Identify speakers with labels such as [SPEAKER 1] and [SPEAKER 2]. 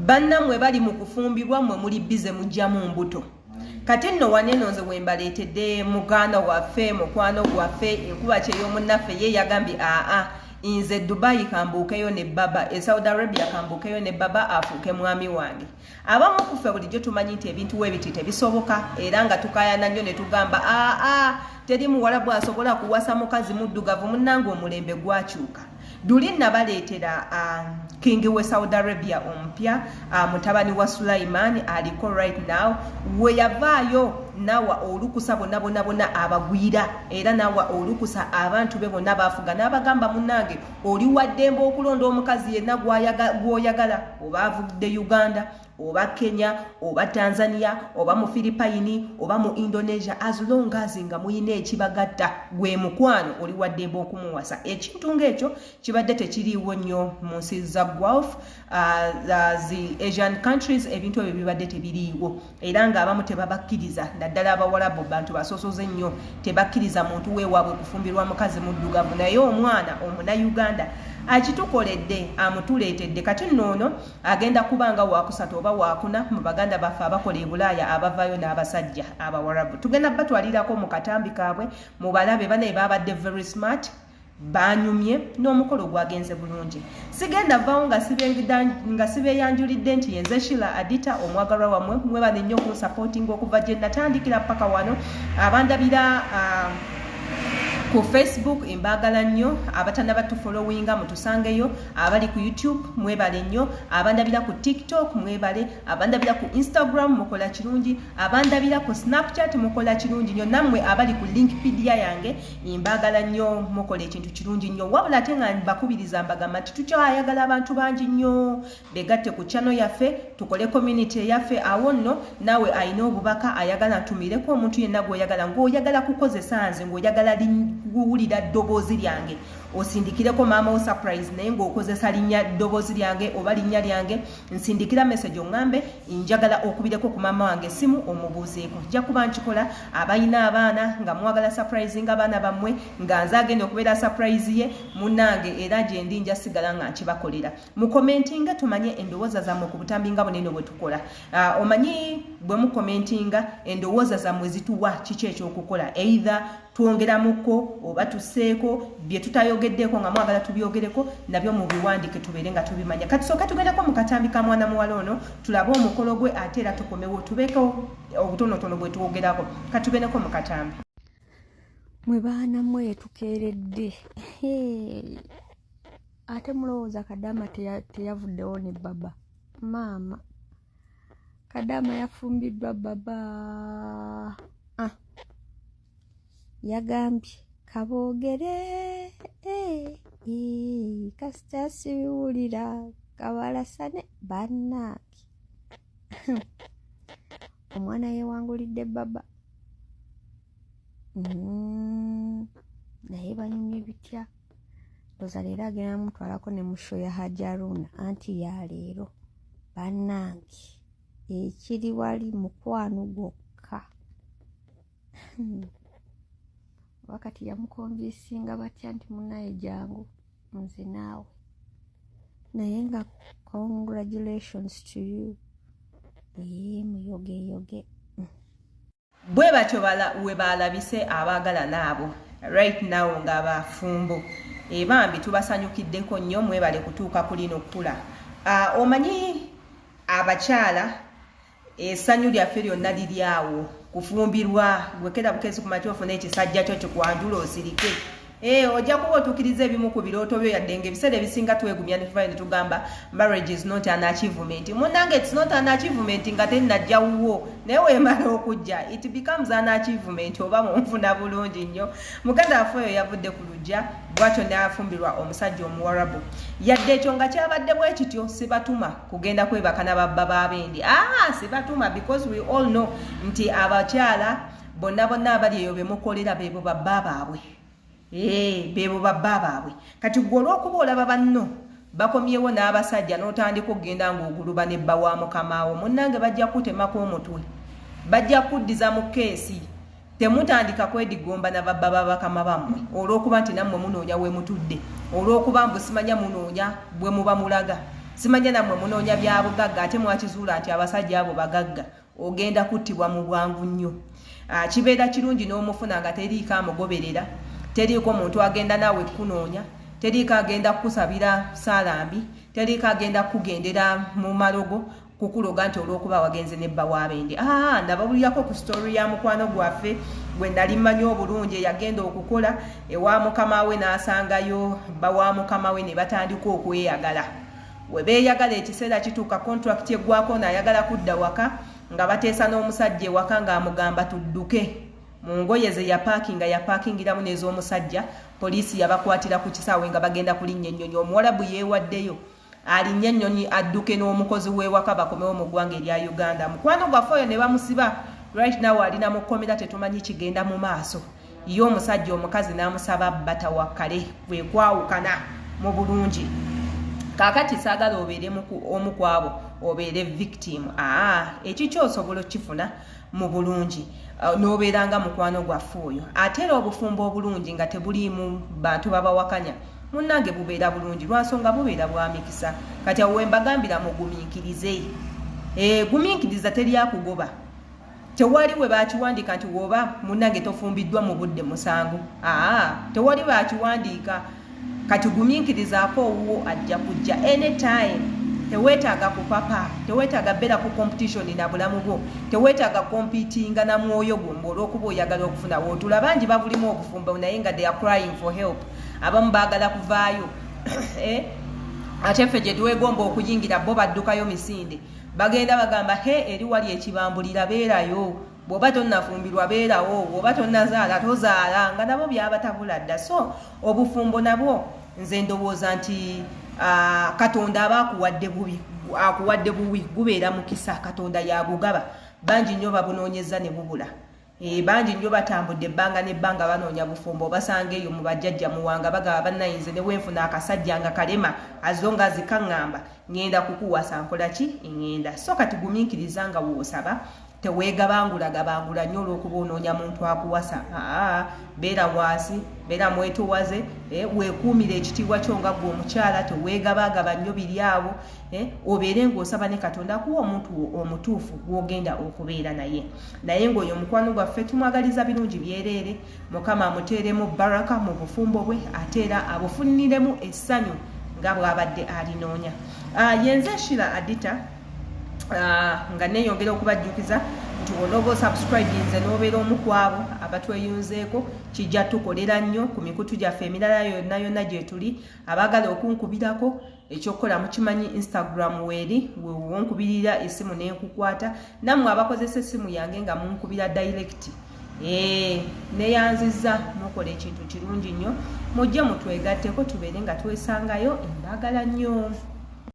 [SPEAKER 1] Bannammwe bali mu kufumbirwa, mmwe muli busy mugyamu mbuto. Kati nno waneno nze wembaleetedde muganda waffe, mukwano gwaffe, enkuba kyeyomunnaffe. Ye yagambye, "Aa, nze Dubai kambuukeyo ne baba, e Saudi Arabia kambuukeyo ne baba afuuke mwami wange." Abamu kuffe bulijjo tumanyi nti ebintu webiti tebisoboka, era nga tukayana nnyo ne tugamba, "Aa, teri muwalabu asobola kuwasa mukazi muddugavu." Munnange, omulembe gwakyuka. Duli nabaleetera king we Saudi Arabia omupya, mutabani wa Sulaiman aliko right now, we yavaayo nawa olukusa bonna bonna bonna abagwira, era nawa olukusa abantu be bonna bafuga, n'abagamba, "Munnange, oli waddembe okulonda omukazi yenna gw'oyagala, oba avudde Uganda oba Kenya oba Tanzania oba mu Philipine oba mu Indonesia, as long as nga muyina ekibagatta gwe mukwano, oli waddembe okumuwasa." Ekintu ng'ekyo kibadde tekiriiwo nnyo mu nsi za Gulf, zi Asian countries. Ebintu ebyo bibadde tebiriiwo, era ng'abamu tebabakkiriza, naddala Abawalabu, bantu basosoze nnyo, tebakkiriza muntu weewaabwe kufumbirwa mukazi muddugavu. Naye omwana Omunauganda akitukoledde, amutuleetedde. Kati nno ono agenda kuba nga wakusatu oba wakuna mu baganda baffe abakola e Bulaaya abavaayo n'abasajja Abawarabu. Tugenda batwalirako mu katambi kaabwe mubalabe. Banaye babadde very smart, banyumye n'omukolo gwagenze bulungi. Sigenda vaawo nga sibeeyanjulidde nti yenze Shila Adita, omwagalwa wammwe. Mwebale nnyo okunsupportinga okuva gye natandikira paka wano. Abandabira ku Facebook, mbaagala nnyo. Abatanaba tufollowinga, mutusangeyo. Abali ku YouTube, mwebale nnyo. Abandabira ku TikTok, mwebale. Abandabira ku Instagram, mukola kirungi. Abandabira ku Snapchat, mukola kirungi nnyo. Nammwe abali ku Linkpedia yange, mbaagala nnyo, mukola ekintu kirungi nnyo. Wabula ate nga mbakubiriza, mbagamba nti tukyayagala abantu bangi nnyo begatte ku channel yaffe, tukole community eyaffe. Awo nno naawe alina obubaka ayagala ntumireko omuntu yenna gw'oyagala, ng'oyagala kukozesa nze, ng'oyagala kuwulira ddoboozi lyange, osindikireko maama wo surprise, naye ng'okozesa linnya ddoboozi lyange oba linnya lyange, nsindikira message oŋŋambe, "Njagala okubireko ku maama wange essimu omubuuzeeko." Nja kuba nkikola. Abalina abaana nga mwagala surprise nga abaana bammwe, nga nze agenda okubeera surprise ye, munnange, era gyendi nja sigala nga nkibakolera. Mucommentinga tumanye endowooza zammwe ku butambi nga bunene bwe tukola. Omanyi bwe mucommentinga, endowooza zammwe zituwa kiki ekyokukola, either twongeramuko oba tusseeko bye tutayogeddeko nga mwagala tubyogereko nabyo, mubiwandike tubeere nga tubimanya. Kati sooka tugendeko mu katambi ka mwana muwala ono, tulabe omukolo gwe, ate era tukomewo tubeeko obutonotono bwe twogerako. Katugendeko mu katambi.
[SPEAKER 2] Mwe baana mmwe, tukeeredde ate mulowooza Kadama teyavuddewo ne baba. Maama Kadama yafumbiddwa baba. Ah. Yagambye kaboogere, eh, kasita sibiwulira kabalasane. Bannange, omwana yewangulidde baba. Naye banyumye bitya? Ndoza leero agenda mutwalako ne mu show ya Hajaruna, anti ya leero. Bannange, ekiri wali mukwano gwokka. Wakati yamuconvincinga batya nti, "Munaye, jangu nze naawe"? Naye nga congratulations to you. Ee, muyogeyoge.
[SPEAKER 1] Bwe batyo we balabise abaagalana abo right now nga bafumbo. Ebambi tubasanyukiddeko nnyo, mwebale kutuuka ku lino kkula. Omanyi abakyala essanyu lyaffe lyonna liri awo kufumbirwa. Gwekera bukezi kumakya ofuna ekisajja kyo kikwanjula osirike. Ojja kuba otuukiriza ebimu ku birooto byo, yadde nga ebiseera ebisinga twegumya ne tuvayo ne tugamba, "Marriage is not an achievement." Munnange, it's not an achievement nga tennajja wuwo, naye weemala okujja, it becomes an achievement. Oba munfuna bulungi nnyo? Muganda waffe oyo yavudde ku lujja bwatyo n'afumbirwa omusajja Omuwarabu. Yadde ekyo nga kyabadde bwe kityo, sibatuma kugenda kwebaka na babba b'abendi. Ah, sibatuma, because we all know nti abakyala bonna bonna abali eyo bemukolera beebo babba baabwe. Beebo babba baabwe. Kati gwe olw'okuba olaba banno bakomyewo n'abasajja, n'otandika okugenda ng'oguluba ne bba wa mukamaawo, munnange bajja kutemako omutwe, bajja kuddiza mu case. Temutandika kwedigomba na babba babakama bammwe olw'okuba nti nammwe munoonya we mutudde, olw'okuba mbu simanya munoonya bwe muba mulaga. Simanya nammwe munoonya bya bugagga, ate mwakizuula nti abasajja abo bagagga, ogenda kuttibwa mu bwangu nnyo. Kibeera kirungi n'omufuna nga teriiko amugoberera, teriiko muntu agenda naawe kukunoonya, teriiko agenda kukusabira saalambi, teriiko agenda kukugendera mu malogo kukuloga nti olw'okuba wagenze ne bba w'abende. Nabawulirako ku story ya mukwano gwaffe gwe nali mmanyi obulungi, eyagenda okukola ewa mukama we n'asangayo bba wa mukama we ne batandika okweyagala. We beeyagala, ekiseera kituuka contract eggwako, n'ayagala kudda waka, nga bateesa n'omusajja ewaka ng'amugamba tudduke. Mu ngoye ze yapaakinga, yapaakingiramu n'ez'omusajja. Poliisi yabakwatira ku kisaawe nga bagenda kulinnya ennyonyi. Omuwalabu yeewaddeyo alinnya ennyonyi adduke n'omukozi w'ewaka bakomewo mu ggwanga erya Uganda. Mukwano gwaffe oyo ne bamusiba. Right now alina mu kkomera, tetumanyi kigenda mu maaso. Ye omusajja omukazi n'amusaba batawakkale, kwe kwawukana mu bulungi. Kaakati saagala obeere omu ku abo, obeere victim. Aa, ekikyo osobola okukifuna mu bulungi n'obeera nga mukwano gwaffe oyo. Ate era obufumbo obulungi nga tebuliimu bantu babawakanya, munnange, bubeera bulungi lwansonga bubeera bwa mikisa. Kati awo wembagambira mugumiikirize. Gumiikiriza, teryakugoba. Tewali we bakiwandiika nti woba munnange tofumbiddwa mu budde musango. Aa, tewali bakiwandiika. Kati gumiikirizaako, owuwo ajja kujja anytime. Teweetaaga kupapa, teweetaaga beera ku competition na bulamu bwo, teweetaaga competinga na mwoyo gwo mbu olw'okuba oyagala okufuna. Wootula bangi babulimu obufumbo naye nga they are crying for help. Abamu baagala kuvaayo. Ate ffe gye twegomba okuyingira, bo baddukayo misinde, bagenda bagamba he eri wali ekibambulira. Beerayo, bw'oba tonnafumbirwa beerawo, bw'oba tonnazaala tozaala, nga nabo byabatabula dda. So obufumbo nabwo nze ndowooza nti Katonda aba akuwadde bubi, akuwadde buwi, gubeera mukisa, Katonda yagugaba. Bangi nnyo babunoonyeza ne bubula. Bangi nnyo batambudde ebbanga n'ebbanga banoonya bufumbo, basanga eyo mu bajjajja muwanga bagaba bannayinze ne wenfuna akasajja nga kalema azo nga zikaŋŋamba ŋŋenda kukuwasa, nkola ki, ŋŋenda. So kati gumiikiriza nga woosaba, teweegabangula gabangula nnyo olw'okuba onoonya muntu akuwasa. Aa, beera wansi, beera mwetowaze, weekuumire ekitiibwa kyo nga gwe omukyala, teweegabagaba nnyo biri awo, obeere ng'osaba ne Katonda akuwa omuntu omutuufu gw'ogenda okubeera naye. Naye ng'oyo omukwano gwaffe tumwagaliza birungi byereere, Mukama amuteeremu baraka mu bufumbo bwe, ate era abufuniremu essanyu nga bw'abadde alinoonya. Yenze Shira Adita, nga neeyongera okubajjukiza nti wonooba osubscribinze n'obeera omu ku abo abatweyunzeeko, kijja tukolera nnyo ku mikutu gyaffe emirala yonna yonna gye tuli. Abaagala okunkubirako, ekyokukola mukimanyi, Instagram weeri wewonkubirira essimu nenkukwata. Nammwe abakozesa essimu yange nga munkubira direct, neyanziza, mukola ekintu kirungi nnyo. Mujje mutwegatteko tubeere nga twesangayo. Embaagala nnyo.